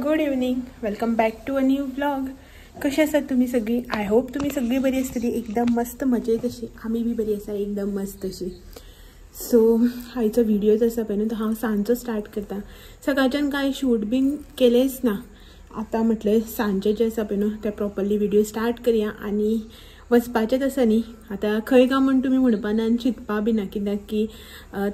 Good evening, welcome back to a new vlog. कशी आसात तुम्ही सगळी? I hope तुम्ही सगळी बरी आसतली, एकदम मस्त मजेत अशी. आमी बी बरी आसा, एकदम मस्त अशी. सो आयचो व्हिडिओ जो आसा पळय न्हू तो हांव सांजचो स्टार्ट करता. सकाळच्यान कांय शूट बीन केलेंच ना. आतां म्हटलें सांजचें जें आसा पळय न्हू तें प्रॉपरली व्हिडिओ स्टार्ट करया आनी वचपाचेंच आसा न्ही. आतां खंय काय म्हूण तुमी म्हणपा ना आनी चिंतपा बी ना, कित्याक की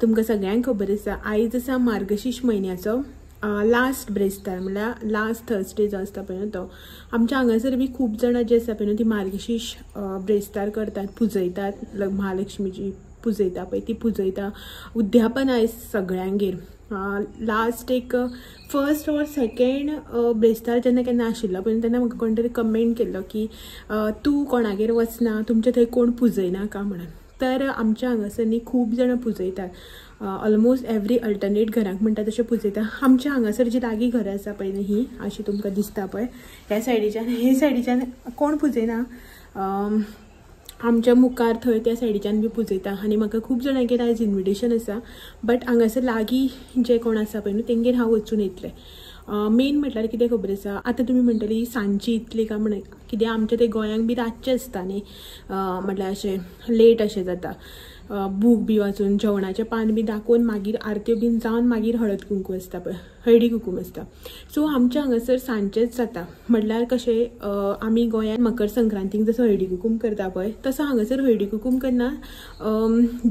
तुमकां सगळ्यांक खबर आसा आयज आसा मार्गशीर्ष म्हयन्याचो लास्ट ब्रेस्तार, म्हणल्यार लास्ट थर्सडे जो आसता पळय न्हू तो. आमच्या हांगासर बी खूब जाणां जी आसा पळय न्हू ती मार्गशीर्ष ब्रेस्तार करतात, पुजयतात, महालक्ष्मीची पुजयता पळय ती पुजयता. उद्यापन आयज सगळ्यांगेर. लास्ट एक फर्स्ट ऑर सेकेंड ब्रेस्तार जेन्ना केन्ना आशिल्लो पळय तेन्ना म्हाका कोण तरी कमेंट केल्लो की तूं कोणागेर वचना, तुमचे थंय कोण पुजयना का म्हणून. तर आमच्या हांगासर न्ही खूब जाणां पुजयतात, ऑलमोस्ट एवरी अल्टरनेट घरांक म्हणटा तशें पुजयता. आमच्या हांगासर जी लागीं घरां आसा पळय न्ही ही अशी तुमकां दिसता पळय ह्या सायडीच्यान, हे सायडीच्यान कोण पुजयना, आमच्या मुखार थंय त्या सायडीच्यान बी पुजयता. आनी म्हाका खूब जाणांगेर आयज इन्विटेशन आसा, बट हांगासर लागीं जे कोण आसा पळय न्हू तेंगेर हांव वचून येतलें. मेन म्हटल्यार कितें खबर आसा, आतां तुमी म्हणटली सांजची इतली काय म्हण, कित्याक आमच्या ते गोंयांक बी रातचें आसता न्ही, म्हटल्यार अशें लेट अशें जाता. बूक बी वाचून जेवणाचें पान बी दाखोवन मागीर आरत्यो बीन जावन मागीर हळद कुंकू आसता पळय, हळदी कुकूम आसता. सो आमच्या हांगासर सांजचेंच जाता. म्हटल्यार कशें आमी गोंयांत मकर संक्रांतीक जसो हळदी कुकूम करता पळय तसो हांगासर हळदी कुकूम करना.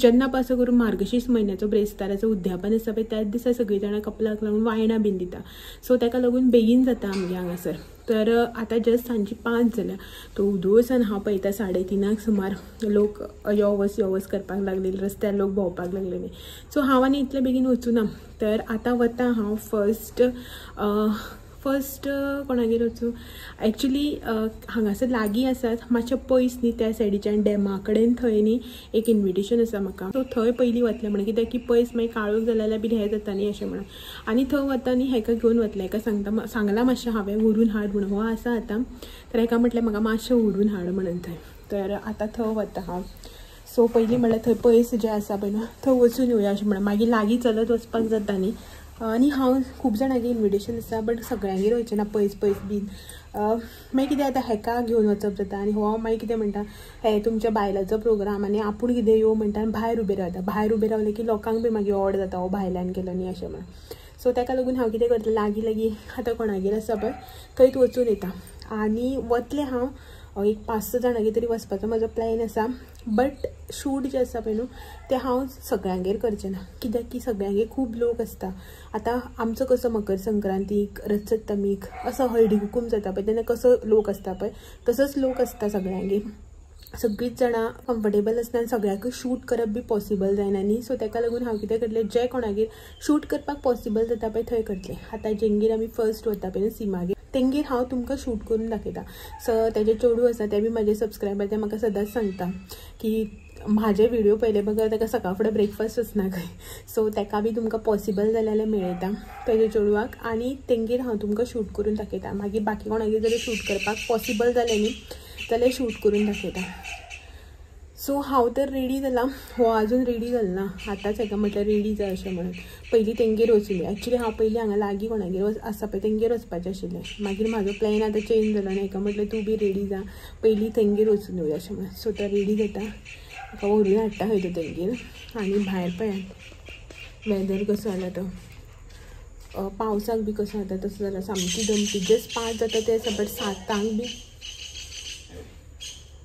जेन्ना पासो करून मार्गशीर्ष म्हयन्याचो ब्रेस्ताराचो उद्यापन आसता पळय त्याच दिसा सगळीं जाणां कपलाक लागून वायणां बीन दिता. सो ताका लागून बेगीन जाता आमगे हांगासर. तर आतां जस्ट सांजची 5 जाल्या, तो उदोसान हांव पळयता 3:30 सुमार लोक यो वच यो वच करपाक लागलेले, रस्त्यार लोक भोंवपाक लागलेले. सो हांव आनी इतले बेगीन वचूना. तर आतां वता हांव फर्स्ट फर्स्ट कोणागेर वचूं, एक्चुली हांगासर लागीं आसात मातशें पयस न्ही त्या सायडीच्यान डॅमा कडेन थंय न्ही एक इन्विटेशन आसा म्हाका. सो थंय पयलीं वतलें म्हणून, कित्याक की पयस मागीर काळोख जालें जाल्यार बी हें जाता न्ही अशें म्हणून. आनी थंय वता न्ही हेका घेवन वतलें, हेका सांगता सांगलां मातशें हांवें व्हरून हाड म्हणून, हो आसा आतां. तर हेका म्हटलें म्हाका मातशें व्हरून हाड म्हणून थंय. तर आतां थंय वता हांव. सो पयलीं म्हणल्यार थंय पयस जें आसा पळय न्हू थंय वचून येवया अशें म्हणून, मागीर लागीं चलत वचपाक जाता न्ही. आनी हांव खूब जाणांगेर इन्विटेशन आसा बट सगळ्यांगेर वयचें ना, पयस पयस बीन. मागीर कितें जाता हेका घेवन वचप जाता आनी हो मागीर कितें म्हणटा हे तुमच्या बायलाचो प्रोग्राम आनी आपूण कितें यो म्हणटा आनी भायर उबें रावता. भायर उबें रावलें की लोकांक बी मागीर ऑड जाता हो भायल्यान केलो न्ही अशें म्हणून. सो ताका लागून हांव कितें करता लागीं लागीं आतां कोणागेर आसा पळय थंयच वचून येता. आनी वतलें हांव एक 5-6 जाणांगेर तरी वचपाचो म्हजो प्लॅन आसा, बट शूट जें आसा पळय न्हू तें हांव सगळ्यांगेर करचें ना, कित्याक की सगळ्यांगेर खूब लोक आसता. आतां आमचो कसो मकर संक्रांतीक रथसप्तमीक असो हळदी कुकूम जाता पळय तेन्ना कसो लोक आसता पळय तसोच लोक आसता सगळ्यांगेर, सगळींच जाणां कम्फर्टेबल आसना आनी सगळ्यांकूय शूट करप बी पॉसिबल जायना न्ही. सो ताका लागून हांव कितें करतलें, जे कोणागेर शूट करपाक पॉसिबल जाता पळय थंय करतलें. आतां जेंगेर आमी फर्स्ट वता पळय न्हू सीमागेर, तेंगेर हांव तुमकां शूट करून दाखयता. सो तेजे चेडूं आसा ते बी म्हाजे सबस्क्रायबर, ते म्हाका सदांच सांगता की म्हाजे व्हिडिओ पळयले बगर ताका सकाळ फुडें ब्रेकफास्ट वचना खंय. सो ताका बी तुमकां पॉसिबल जालें जाल्यार मेळयता तेजे चेडवाक आनी तेंगेर हांव तुमकां शूट करून दाखयता. मागीर बाकी कोणागेर जर शूट करपाक पॉसिबल जालें न्ही जाल्यार शूट करून दाखयता. सो हांव तर रेडी जालां, हो आजून रेडी जालो ना, आतांच हेका म्हटल्यार रेडी जा अशें म्हणून. पयलीं तेंगेर वचुया. एक्चुली हांव पयलीं हांगा लागीं कोणागेर आसा पळय तेंगेर वचपाचें आशिल्लें, मागीर म्हाजो प्लॅन आतां चेंज जालो आनी हेका म्हटलें तूं बी रेडी जा, पयलीं तेंगेर वचून येवया अशें म्हणून. सो तो रेडी जाता, म्हाका व्हरून हाडटा खंय तो तेंगेर. आनी भायर पळयात वेदर कसो जाला तो, पावसाक बी कसो जाता तसो जाला, सामकी दमटी. जस्ट 5 जाता ते आसा बट 7 बी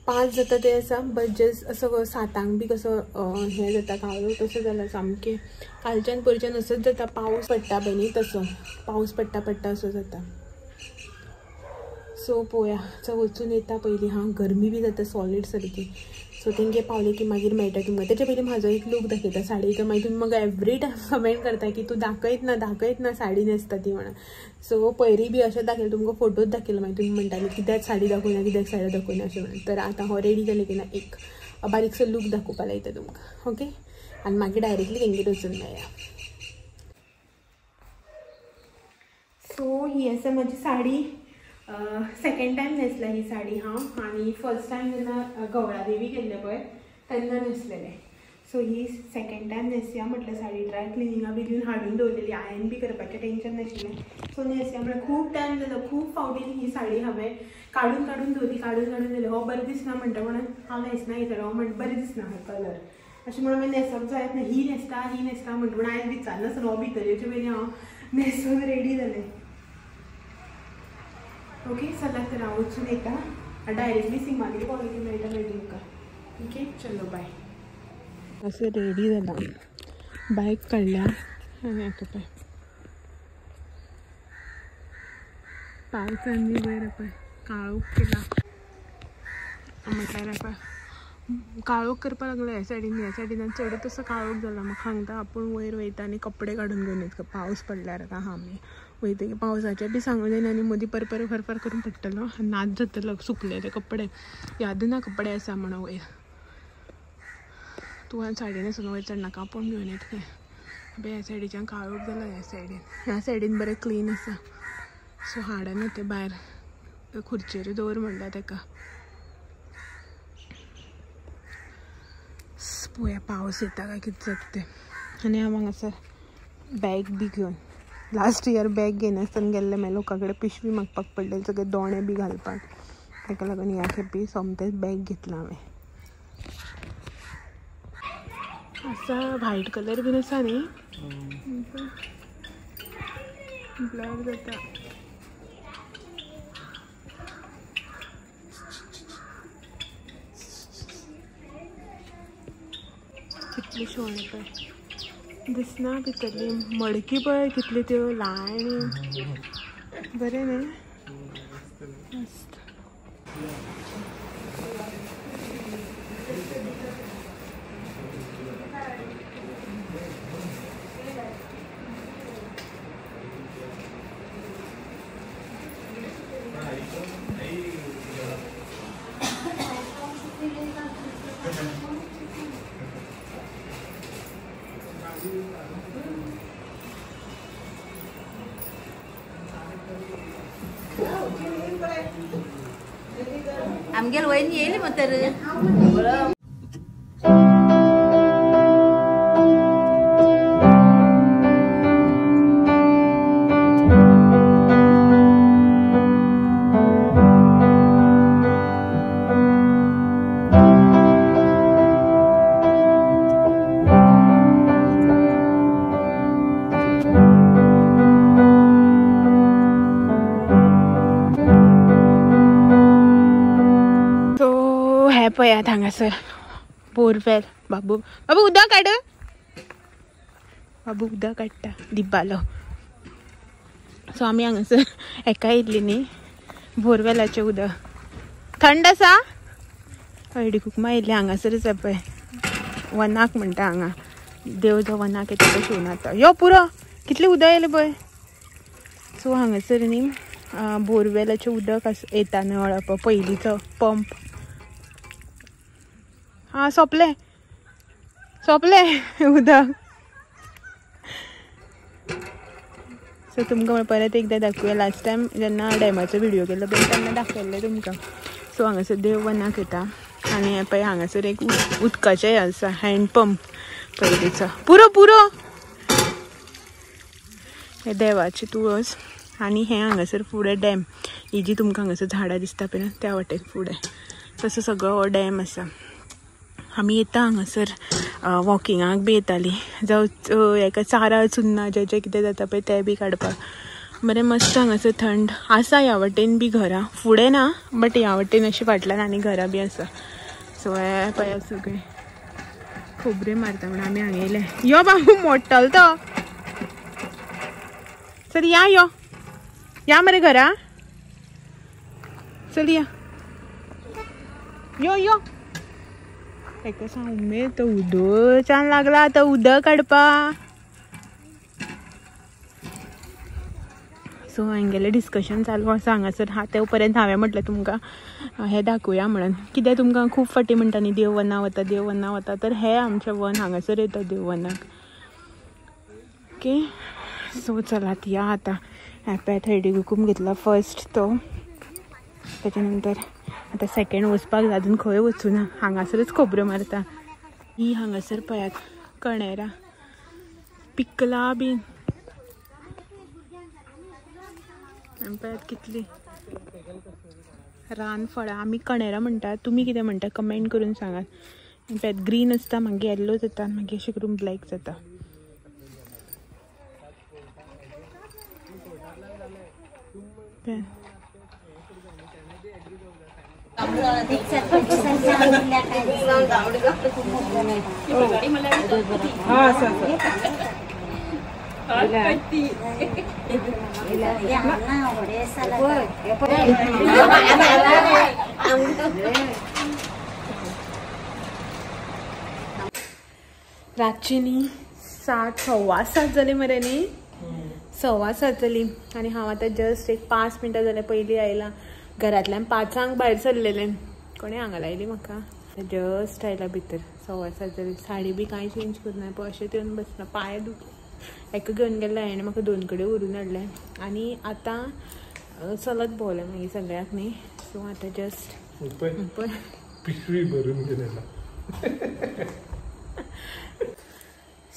5 जाता ते आसा बट जस्ट असो 7 बी कसो हें जाता काळो तसो जाला सामकें. कालच्यान परच्यान असोच जाता, पावस पडटा पळय न्ही तसो पावस पडटा पडटा असो जाता. सो पळोवया चल वचून येता पयलीं. हांव गरमी बी जाता सॉलीड सारकी. सो तेंगे पावलें की मागीर मेळटा तुमकां. तेच्या पयलीं म्हाजो एक लूक दाखयता साडयेचो, मागीर तुमी म्हाका एवरी टायम कमेंट करता की तूं दाखयत ना दाखयत ना साडी न्हेसता ती म्हणून. सो पयलीं बी अशें दाखयलें तुमकां, फोटोच दाखयलो, मागीर तुमी म्हणटाले कित्याक साडी दाखोवना कित्याक साडी दाखोवना अशें म्हणून. तर आतां हो रेडी जालें की ना एक बारीकसो लूक दाखोवपा लायता तुमकां, ओके. आनी मागीर डायरेक्टली तेंगेर वचून मेळया. सो ही आसा म्हाजी साडी, सेकेंड टायम न्हेसला ही साडी हांव. आनी फर्स्ट टायम जेन्ना गवळादेवी केल्लें पळय तेन्ना न्हेसलेलें. सो ही सेकंड टायम न्हेसया म्हटल्यार साडी ड्राय क्लिनिंगा बी दिवन हाडून दवरलेली, आयन बी करपाचें टेंशन नाशिल्लें. सो न्हेसया म्हळ्यार खूब टायम जालो, खूब फावटी ही साडी हांवें काडून काडून दवरली, काडून काडून दवरली. हो बरें दिसना म्हणटा म्हणून हांव न्हेसना घेतलो, हो म्हण बरें दिसना हो कलर अशें म्हणून मागीर न्हेसप जायत ना, ही न्हेसता ही न्हेसता म्हणटा. पूण आयज विचारनासतना हो भितर येवचे पयलीं हांव न्हेसून रेडी जालें. ओके चला तर हांव वचून येता, डायरेक्टली सिमागेर कॉलेजी मेळटा मागीर तुमकां. ओके चलो बाय. असं रेडी जाला, बायक काडल्या आनी आतां पळय पावसान बी वयर पळय काळोख केला म्हटल्यार पळय काळोख करपाक लागलो ह्या सायडीन, ह्या सायडीन चडच असो काळोख जाला. म्हाका सांगता आपूण वयर वयता आनी कपडे काडून घेवन येता, पावस पडल्यार आतां आमी वयतकीर पावसाचें बी सांगूं जायना आनी मदीं परपर फरफर करून पडटलो, नाच जातलो सुकलेले कपडे, याद ना कपडे आसा म्हणून वयर. तूं आनी सायडीन आसून वयर चडनाका, आपूण घेवन येता खंय. ह्या सायडीच्यान काळोख जाला, ह्या सायडीन, ह्या सायडीन बरें क्लीन आसा. सो हाडना तें भायर खुर्चेर दवर म्हणल्यार तेका. पळोवया पावस येता काय कितें जाता तें. आनी हांव हांगासर बॅग बी घेवन, लास्ट इयर बॅग घेयनासतना गेल्लें, मागीर लोकां कडेन पिशवी मागपाक पडलेली सगळे दोणे बी घालपाक, ताका लागून ह्या खेपी सोमतेंच बॅग घेतलां हांवें. आसा व्हायट कलर बीन आसा न्ही, ब्लर जाता. कितली शेवणीं पळय दिसना भितरली मडकी पळय कितली त्यो ल्हान, बरें न्ही मस्त. आमगेर वयनी येयली मग तर. पळयात हांगासर बोरवेल, बाबू बाबू उदक काड, बाबू उदक काडटा दिब्बालो. सो आमी हांगासर हेका येयल्ली न्ही बोरवेलाचें उदक थंड आसा. हळदी कुकमा येयल्ली हांगासरच पळय वनाक म्हणटा हांगा, देव जो वनाक येता तो शिवून आता. यो पुरो कितलें उदक येयलें पळय. सो हांगासर न्ही बोरवेलाचें उदक येता नळ पयलींचो पंप. आं सोंपलें सोंपलें उदक. सो तुमकां परत एकदां दाखोवया, लास्ट टायम जेन्ना डॅमाचो व्हिडियो केल्लो पळय तेन्ना दाखयल्लें तुमकां. सो हांगासर देव वनाक येता आनी पळय हांगासर एक उदकाचें हें आसा हँडपंप पयलींचो. पुरो पुरो हे देवाची तुळस आनी हें हांगासर फुडें डॅम, ही जी तुमकां हांगासर झाडां दिसता पळय त्या वाटेन फुडें तसो सगळो हो डॅम आसा. आमी येता हांगासर वॉकिंगाक बी येताली, जावं हेका चारा चुन्ना जें जें कितें जाता पळय तें बी काडपाक. बरें मस्त हांगासर थंड आसा. ह्या वाटेन बी घरां फुडें ना बट ह्या वाटेन अशी फाटल्यान आनी घरां बी आसा. सो हे पळय सगळें खोबऱ्यो मारता म्हणून आमी हांगा येयले. यो बाबू मोडटलो तो, चल या यो या मरे घरा, चल या यो यो. ताका सांग उमेद तो उदकान लागला आतां उदक काडपाक. सो हांगेलें डिस्कशन चालू आसा हांगासर. हा ते पर्यंत हांवें म्हटलें तुमकां हें दाखोवया म्हणून, कित्याक तुमकां खूब फावटी म्हणटा न्ही देव वना वता देव वना वता, तर हें आमचें वन हांगासर येता देव वनाक. ओके सो चलात या आतां. हें हळदी कुकूम घेतला फर्स्ट तो, तेच्या नंतर आतां सेकंड वचपाक जाय, अजून खंय वचूं ना, हांगासरच खबऱ्यो मारता. ही हांगासर पळयात कणेरां पिकला बीन पळयात कितली रानफळां. आमी कणेरां म्हणटात, तुमी कितें म्हणटा कमेंट करून सांगात. पळयात ग्रीन आसता, मागीर येल्लो जाता, मागीर अशें करून ब्लॅक जाता. रातची न्ही 7 सव्वा 7 जाले मरे न्ही, 7:15 जाली आनी हांव आतां जस्ट एक 5 मिनटां जालें पयलीं आयलां. घरांतल्यान 5 भायर सरलेलें, कोणें हांगा लायली म्हाका, जस्ट आयला भितर. 7:15 जाली. साडी बी कांय चेंज करूं ना, पळय अशें येवन बसला, पांय दुखले. एका घेवन गेल्लें हांवें, म्हाका 2 कडेन व्हरून हाडलें आनी आतां चलत भोंवलें मागीर सगळ्याक न्ही. सो आतां जस्ट पळय पिशवी भरून गेलेला.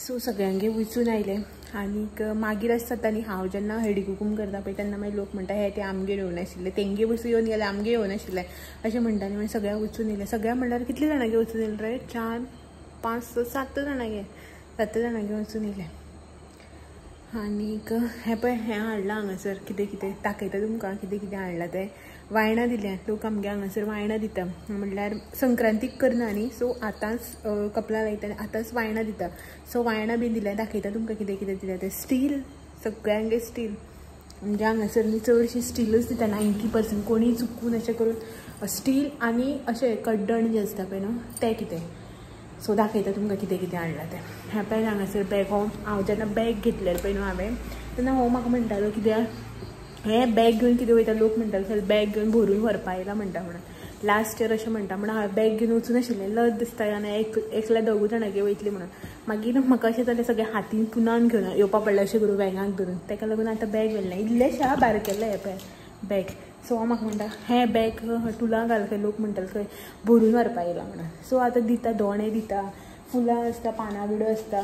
सो सगळ्यांगे वचून आयलें आनीक मागीर अशें जाता न्ही, हांव जेन्ना हळदी कुकूम करता पळय तेन्ना मागीर लोक म्हणटा हे ते आमगेर येवनाशिल्ले, तेंगे बसून येवन गेले आमगेर येवनाशिल्ले अशें म्हणटा न्ही. मागीर सगळ्यांक वचून येयलें. सगळ्या म्हणल्यार कितले जाणांगे वचून येयलें रे, 4 5 6 7 जाणांगे, 7 जाणांगे वचून येयलें. आनीक हें पळय हें हाडलां हांगासर, कितें कितें दाखयता तुमकां कितें कितें हाडलां तें. वायणां दिल्या लोक आमगे हांगासर, वायणां दिता म्हणल्यार संक्रांतीक करना न्ही, सो आतांच कपला लायता आनी आतांच वायणां दिता. सो वायणां बीन दिल्या, दाखयता तुमकां कितें कितें दिल्या तें. स्टील, सगळ्यांगे स्टील, म्हणजे हांगासर न्ही चडशी स्टिलूच दिता 90%, कोणी चुकून अशें करून स्टील आनी अशें कड्डण जें आसता पळय न्हू तें कितें. सो दाखयता तुमकां कितें कितें हाडलां तें. हें पळय हांगासर बॅग, हो हांव जेन्ना बॅग घेतलें पळय न्हू हांवें तेन्ना हो म्हाका म्हणटालो कित्याक हें बॅग घेवन कितें वयता, लोक म्हणटाले चल बॅग घेवन भरून व्हरपा आयला म्हणटा म्हणून. लास्ट इयर अशें म्हणटा म्हणून हांवें बॅग घेवन वचून आशिल्लें, लज दिसता आनी एकल्या दोगूय जाणांगेर वयतली म्हणून. मागीर म्हाका अशें जालें सगळें हातीन पुनान घेवन येवपा पडलें अशें करून वेंगाक धरून, ताका लागून आतां बॅग व्हेलें इल्लेशें बारकेलें हें पळय बॅग. सो हांव म्हाका म्हणटा हें बॅग टुलां घाल खंय, लोक म्हणटाले खंय भरून व्हरपा येयला म्हणून. सो आतां दिता दोणे दिता, फुलां आसता, पानां विडो आसता,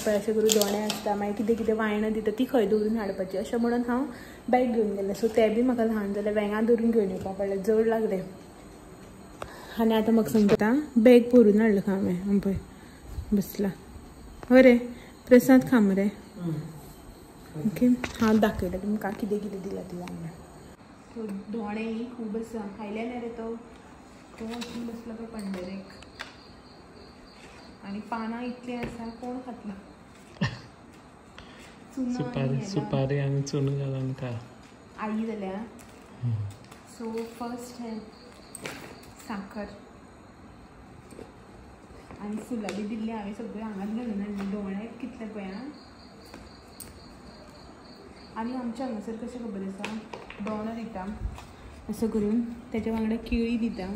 पळय अशें करून दोणे आसता, मागीर कितें कितें वायणां दिता ती खंय दवरून हाडपाची अशें म्हणून हांव बॅग घेवन गेलें. सो तें बी म्हाका ल्हान जालें, वेंगां धरून घेवन येवपा पडलें, जड लागलें. आनी आतां म्हाका सांगता बॅग भरून हाडलें खंय हांवें, पळय बसला हय रे प्रसाद खा मरे. ओके हांव दाखयता तुमकां कितें कितें दिलां तें हांगा. सो दोणे खूब आसा, खायले न्ही रे तो तो वचून बसला पळय पंडरेक. आनी पानां इतलीं आसा कोण खातलो, सुपारी सुपारी आनी चुन घालून खा आई जाल्या. सो फर्स्ट हें साखर आनी फुलां बी दिल्लीं हांवें सगळीं हांगाच घालून हाडली. दोणे कितले पळय आं. आनी आमच्या हांगासर कशें खबर आसा, दोणो दिता असो करून, तेच्या वांगडा केळी दिता,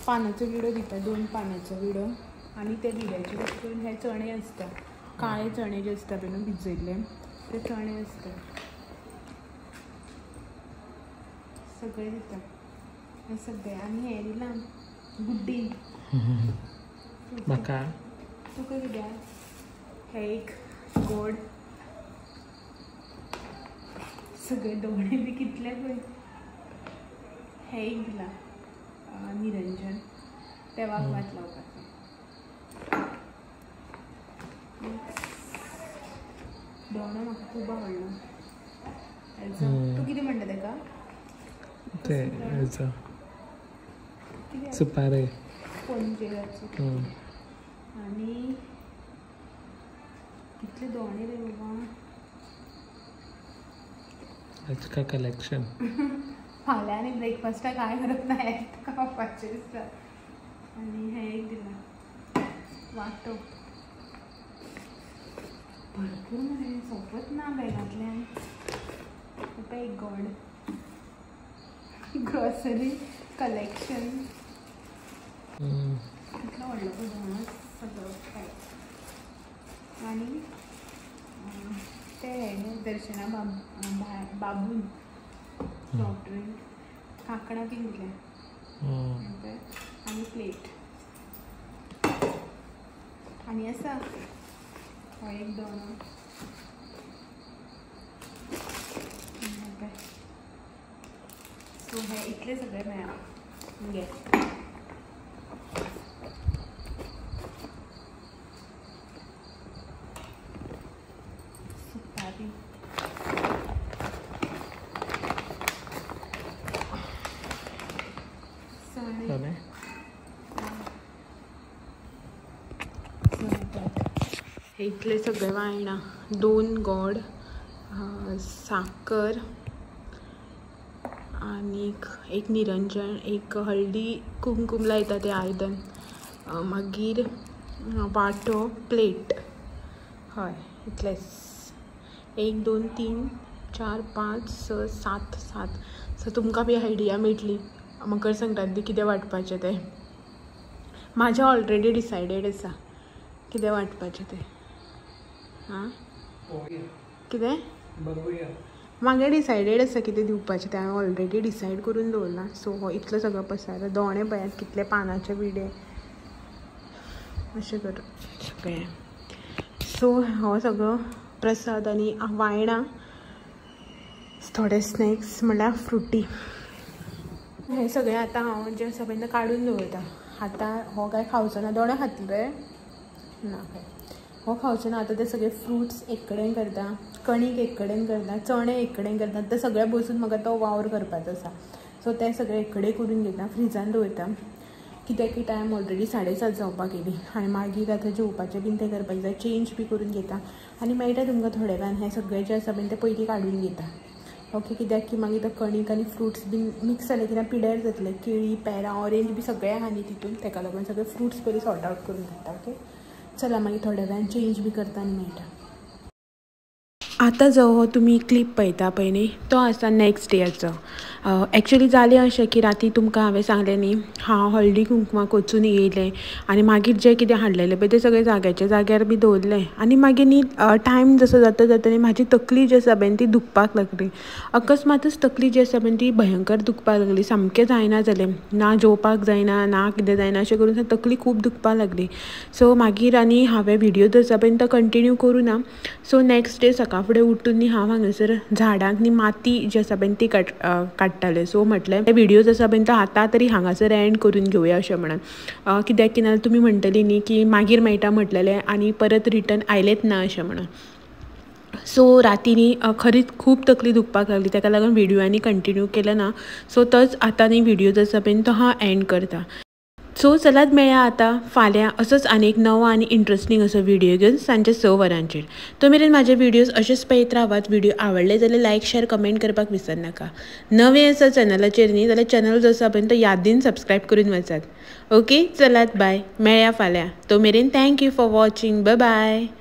पानाचो विडो दिता, 2 पानाचो विडो, आनी ते विड्याचे कशें करून हे चणे आसता, काळे चणे जे आसता पळय न्हू भिजयल्ले ते चणे आसता, सगळे दिता हे सगळे. आनी हें दिलां गुड्डी म्हाका, तुका कित्याक हे एक गोड, सगळे दोणे बी कितले पळय. हे एक दिलां निरंजन तेवाक वात लावपाचें. दोणो म्हाका खूब आवडलो. तूं कितें म्हणटा तेका, ते सुपारी पणजेराचो. आनी कितले दोणे रे बाबा, आज का कलेक्शन. फाल्यां आनी ब्रेकफास्टाक कांय करप ना, खावपाचें दिसता. आनी हें एक दिलां वांटो, भरपूर मरे सोंपत ना बॅगांतल्यान. पळय एक गोड ग्रॉसरी कलेक्शन कितलो व्हडलो पळय दोणो सगळो पॅक. आनी ते दर्शना बाबून सॉफ्ट ड्रिंक, कांकणां बी दिल्या आनी प्लेट. आनी आसा हो एक दोनो. सो हे इतले सगळे मेळ्ळा घे. सुपारी हे इतले सगळे वायणां, 2 गोड, साकर आनीक एक निरंजन, एक हळदी कुमकुम लायता तें आयदन, मागीर वाटो, प्लेट. हय इतलेंच. 1 2 3 4 5 6 7 7. सो तुमकां बी आयडिया मेळटली मकर संक्रांती कितें वांटपाचें तें. म्हाजें ऑलरेडी डिसायडेड आसा कितें वांटपाचें तें. आं कितें म्हागे डिसायडेड आसा कितें दिवपाचें तें हांवें ऑलरेडी डिसायड करून दवरलां. सो हो इतलो सगळो पसारो, दोणे पळयात कितले पानाचे विडे अशें करून सगळें. सो हो सगळो प्रसाद आनी वायणां, थोडे स्नॅक्स म्हणल्यार फ्रुटी, हे सगळें आतां हांव जें आसा पळय काडून दवरता. आतां हो काय खावचो ना, दोणे खातले रे ना काय हो खावचो ना. आतां ते सगळे फ्रुट्स एक कडेन करता, कणीक एक कडेन करता, चणे एक कडेन करता, ते सगळे बसून म्हाका तो वावर करपाचो आसा. सो ते सगळे एक कडेन करून घेता, फ्रिजान दवरता. कित्याक की टायम ऑलरेडी 7:30 जावपाक येयली आनी मागीर आतां जेवपाचें बीन तें करपाक जाय, चेंज बी करून घेता आनी मेळटा तुमकां थोड्या वेळान. हें सगळें जें आसा पळय तें पयलीं काडून घेता. ओके, कित्याक की मागीर तो कणीक आनी फ्रुट्स बीन मिक्स जाले कित्याक पिड्यार जातले. केळी, पेरां, ऑरेंज बी सगळें आहा न्ही तितून, तेका लागून सगळे फ्रुट्स पयलीं सॉर्ट आवट करून काडटा. ओके चला मागीर थोड्या वेळान चेंज बी करता आनी मेळटा. आतां जो हो तुमी क्लिप पळयता पळय न्ही तो आसा नॅक्स्ट डेयाचो. एक्चुअली जालें अशें की राती तुमकां हांवें सांगलें न्ही हांव हळदी कुंकमाक वचून येयलें आनी मागीर जें कितें हाडलेलें पळय तें सगळें जाग्याच्या जाग्यार बी दवरलें आनी मागीर न्ही टायम जसो जाता जाता न्ही म्हाजी तकली जी आसा पळय ती दुखपाक लागली. अकस्मातच तकली जी आसा पळय ती भयंकर दुखपाक लागली, सामकें जायना जालें, ना जेवपाक जायना ना कितें जायना अशें करून तकली खूब दुखपाक लागली. सो मागीर आनी हांवें व्हिडियो जो आसा पळय तो कंटिन्यू करूं ना. सो नॅक्स्ट डे सकाळ फुडें उठून न्ही हांव हांगासर झाडांक न्ही माती जी आसा पळय ती काडटालें. सो म्हटलें व्हिडियोज आसा पळय तो आतां तरी हांगासर एंड करून घेवया अशें म्हणून, कित्याक की नाजाल्यार तुमी म्हणटली न्ही की मागीर मेळटा म्हटलेलें आनी परत रिटर्न आयलेंच ना अशें म्हणून. सो राती न्ही खरीच खूब तकली दुखपाक लागली, ताका लागून व्हिडियो आनी कंटिन्यू केलो ना. सो तोच आतां न्ही व्हिडियो जो आसा पळय तो हांव एंड करता. सो चलात मेळया आतां फाल्यां असोच आनी एक नवो आनी इंट्रस्टींग असो व्हिडियो घेवन सांजे 6 वरांचेर. तो मेरेन म्हाजे व्हिडियोज अशेच पळयत रावात. व्हिडियो आवडले जाल्यार लायक शेर कमेंट करपाक विसरनाका. नवे आसा चॅनलाचेर न्ही जाल्यार चॅनल जो आसा पळय तो यादीन सबस्क्रायब करून वचात. ओके चलात बाय, मेळया फाल्यां. तो मेरेन thank you for watching, bye bye.